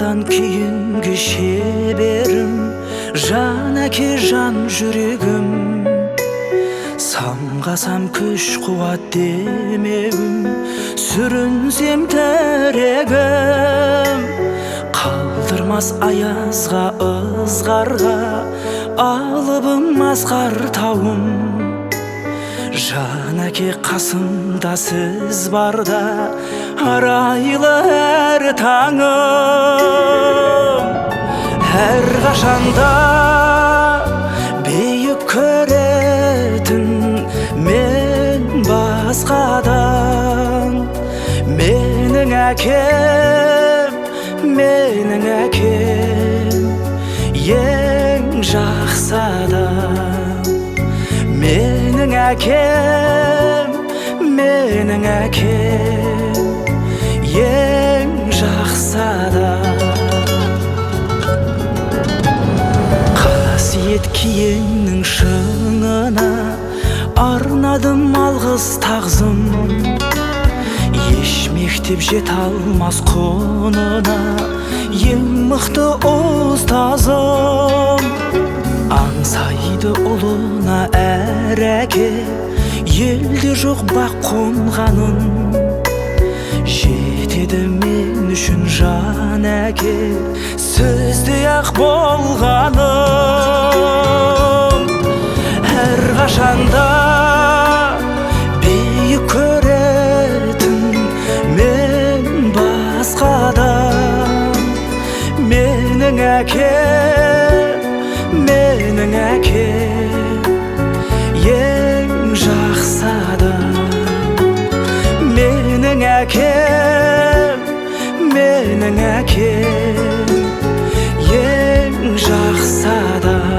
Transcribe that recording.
Атадан кейінгі шеберім, жан әке, жан жүрегім. Самғасам күш қуат демеуім, сүрінсем тірегім. Қалдырмас аязға, ызғарға, алыбым асқар тауым. Жан әке, қасымда сіз барда, арайлы әр таңым. Әрқашанда биік көретін мен басқадан. Менің әкем, менің әкем ең жақсы адам. Менің әкем, менің әкем ең жақсы адам. Қасиет киеннің шыңына арнадым алғыс тағзым. Еш мектеп жете алмас құнына, ең мықты ұстазым. Аңсайды ұлына әр әке, елде жоқ бақ қонғанын. Жетеді мен үшін жан әке, сөздей ақ болғаным. Әрқашанда биік көретін мен басқадан. Менің әкем, менің әкем ең жақсы адам. Менің әкем, менің әкем ең жақсы адам.